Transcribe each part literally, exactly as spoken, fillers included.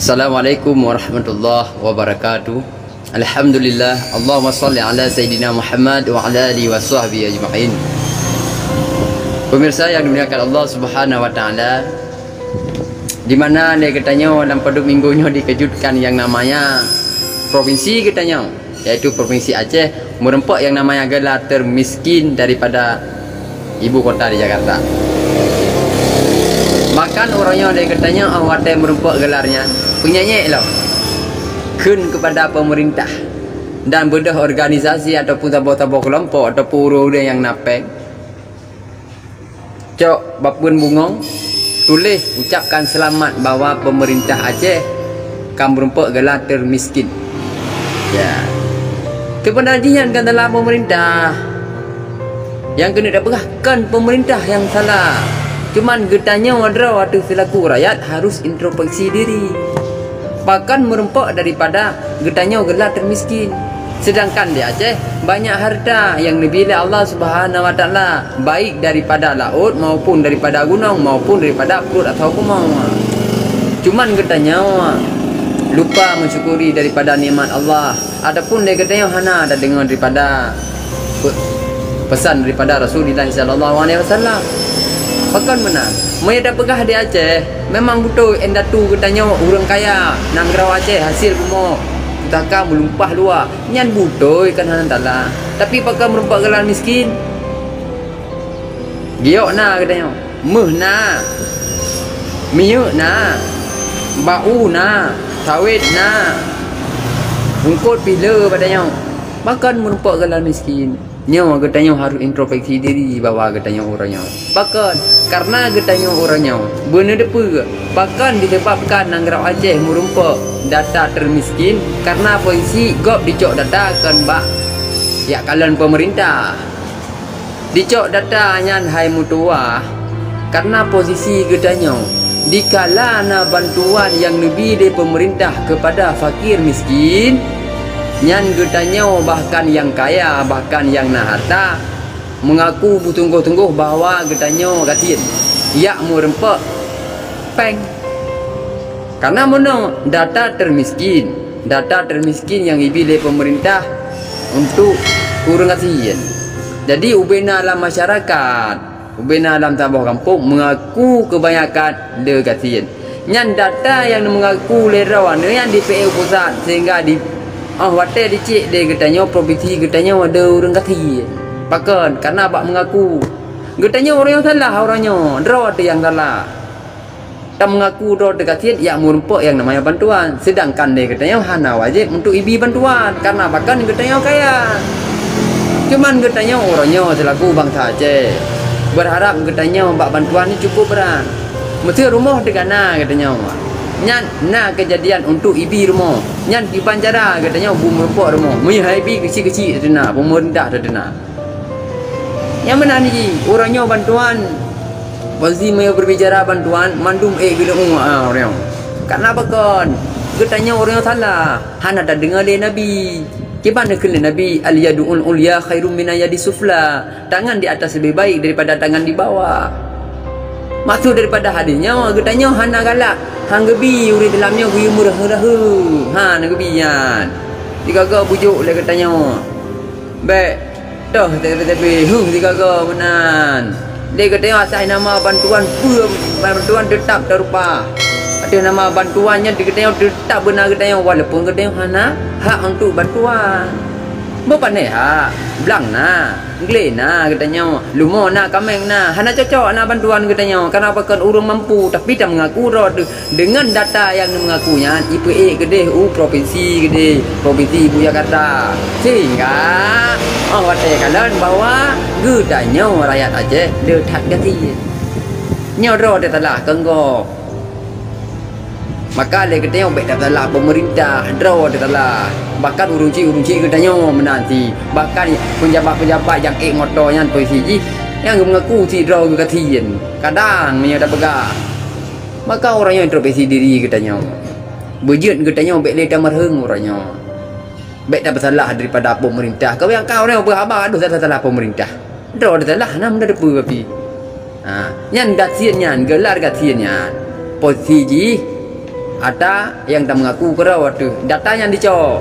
Assalamualaikum warahmatullahi wabarakatuh. Alhamdulillah. Allahumma salli ala Sayyidina Muhammad wa ala alihi wa sahbihi ajma'in. Pemirsa yang dimuliakan Allah Subhanahu wa Ta'ala, di mana lé geutanyoe lam padub minggu nyoe dikeujutkan yang namanya provinsi geutanyoe, yaitu Provinsi Aceh, meureumpok yang namanya geula termiskin daripada ibu kota di Jakarta. Bahkan uroe nyoe lé geutanyoe 'oh watée meureumpok geula nyan, peunyanyek lom kheun kepada pemerintah dan beudôh organisasi ataupun saboh-saboh keulompok ataupun ureuëng-ureuëng nyang na péng, cok bapeuen bungong, tuléh ucapkan seulamat bahwa pemerintah Aceh ka meureumpok geula termiskin. Ya. Seubeuna jih nyan kan salah pemerintah. Nyang keuneuk tapeugah kon pemerintah nyang salah. Cuman geutanyoe droe ateueh seulaku rakyat harus introspeksi diri. Pakon meureumpok daripada geutanyoe geula termiskin. Sedangkan di Aceh banyak harta nyang neubi lé Allah Subhanahu wa Ta'ala, baik daripada laôt maupun daripada gunong maupun daripada pruet atau kumoe. Cuman geutanyoe lupa mensyukuri daripada nikmat Allah, ataupun lé geutanyoe hana tadeungoe daripada pe-, pesan daripada Rasulullah sallallahu alaihi wasallam. Pakon meunan, meunyoe tapeugah di Aceh, memang beutôi indatu geutanyoe ureuëng kaya, nanggroe Aceh hasil bumoe pusaka meulimpah luwa. Nyan beutôi kan hana salah. Tapi pakon meureumpok geula miskin? Giok na geutanyoe, méuh na, minyeuk na, bak u na, sawét na, eungkot pih le bak tanyoe. Pakon meureumpok geula miskin? Nyoe geutanyoe harôh introspeksi diri bahwa geutanyoe uroe nyoe. Pakon? Kareuna geutanyoe uroe nyoe beuneuteupeu pakon disebabkan nanggroe Aceh meureumpok data termiskin, kareuna polisi gob dicok data kon bak jak kalon pemerintah. Dicok data nyan hai meutuwah, kareuna posisi geutanyoe dikala na bantuan nyang neubi lé pemerintah keupada fakir miskin, nyan geutanyoe bahkan nyang kaya, bahkan nyang na harta, meungaku beutunggoh-tunggoh bahwa geutanyoe gasien, jak meureumpok péng. Kareuna meunoe data termiskin, data termiskin nyang ibi lé pemerintah untuk ureuëng gasien. Jadi ubena lam masyarakat, ubena lam saboh gampông meungaku keubanyakan le gasien. Nyan data nyang meungaku lé droe nyan di P U pusat sehingga di 'oh watée dicek lé geutanyoe provinsi geutanyoe le ureuëng gasien. Pakon? Kareuna bak meungaku. Geutanyoe ureuëng nyang salah uroe nyoe, droe teuh nyang salah. Tameungaku droe teuh gasien jak meureumpok nyang namanya bantuan, seudangkan lé geutanyoe hana wajéb untuk ibi bantuan, kareuna pakon geutanyoe kaya. Cuman geutanyoe uroe nyoe seulaku bansa Aceh, beurharab geutanyoe bak bantuan nyoe cukup brat. Meuseu rumoh teuh ka na geutanyoe, nyan na keujadian untuk ibi rumoh, nyan kiban cara geutanyoe bu meureumpok rumoh, meunyoe han ibi keuchik-keuchik teuh na, pemerintah teuh na. Nyang meunan jih, uroe nyoe bantuan, posisi meunyoe berbicara bantuan, mandum ék geuleueng, ah, uroe nyoe. Kareuna pakon? Geutanyoe uroe nyoe salah, hana tadeungoe lé Nabi. Kiban neukheun lé Nabi, "Al-yadul ulya khairum minal yadis sufla." Tangan di atas lebih baik daripada tangan di bawah. Maksud daripada hadis nyoe, geutanyoe hana galak, han geubi ureuëng Islam nyoe geuyue meureuheu-reuheu. Ha, na geubi nyan. Sigoe-goe bujuk lé geutanyoe. Bék toh tebe-tebe, huh, sigoe-goe meunan. Lé geutanyoe atas nama bantuan peue, bantuan teutap tarupa. Ateueh nama bantuan nyan geutanyoe teutap beuna geutanyoe, walaupun geutanyoe hana hak untuk bantuan. Beupané hak, blang na, glé na geutanyoe, lumoe na, kaméng na, hana cocok na bantuan geutanyoe, kareuna pakon ureuëng mampu, tapi tameungaku droe teuh. Deungon data nyang neumeungaku nyan, ipeuék keudeh u provinsi keudeh, provinsi ibu Jakarta. Sehingga, 'oh watée kalon bahwa geutanyoe rakyat Aceh le that gasien. Nyoe droe teuh salah keu gob. Maka lé geutanyoe bék tasalah pemerintah, droe teuh salah. Bahkan ureuëng chik-ureuëng chik geutanyoe meunan cit. Bahkan peunjabat-peunjabat nyang ék moto nyan polisi jih, nyang geumeungaku cit droe geugasien. Kadang meunyoe tapeugah, maka uroe nyoe introspeksi diri geutanyoe. Beujeuet geutanyoe bék lé tameurheueng uroe nyoe. Bék tapeusalah daripada pemerintah. Keu nyang ka uroe nyoe beuhaba, adoh salah-salah pemerintah. Droe teuh salah, na meunan teupeue pih. Ha, nyan gasien nyan, geular gasien nyan. Posisi jih Ata nyang tameungaku keudroe ateueh data nyan dicok.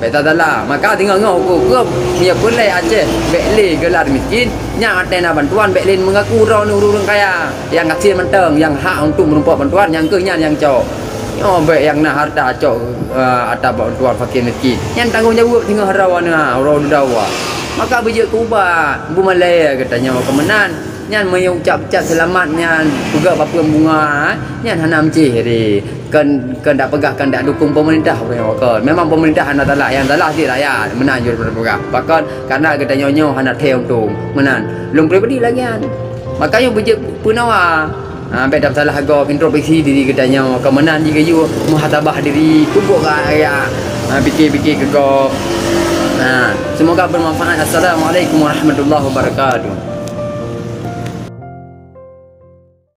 Bèk tasalah. Maka singoh-ngoh uku-uku, meunyoe peureulèe Aceh bèk lé geulat miskin, nyang watèe na bantuan bèk lé meungaku droeneuh ureueng-ureueng kaya. Nyang gasien mantong, nyang hak untuk meurumpok bantuan, nyang keuh nyan nyang cok. Nyoe bèk nyang na harta cok, eh, ata bantuan fakir miskin. Nyan tanggông jaweueb singoh droeneuh, ha, uroe dudoe. Maka beujeuet keu ubat, beumalèe geutanyoe keu meunan. Nyan meunyoe ucap-ucap seulamat nyan peugah bak peue bunga, nyan hana meucéh deh. Keu, keu dak peugah, keu dak dukung pemerintah, bukan. Memang pemerintah hana salah, nyang salah cit rakyat. Meunan jeuet peugah. Bahkan karena geutanyoe nyoe hana thèe untông. Meunan. Lôn pribadi lagèe nyan. Makanya beujeuet peunawa. Ha, bèk tasalah gob, introspeksi diri geutanyoe. Keu meunan jigeuyue muhasabah diri, peubuet gaya. Ha, pikir-pikir keu gob. Ha, semoga bermanfaat. Assalamualaikum warahmatullahi wabarakatuh.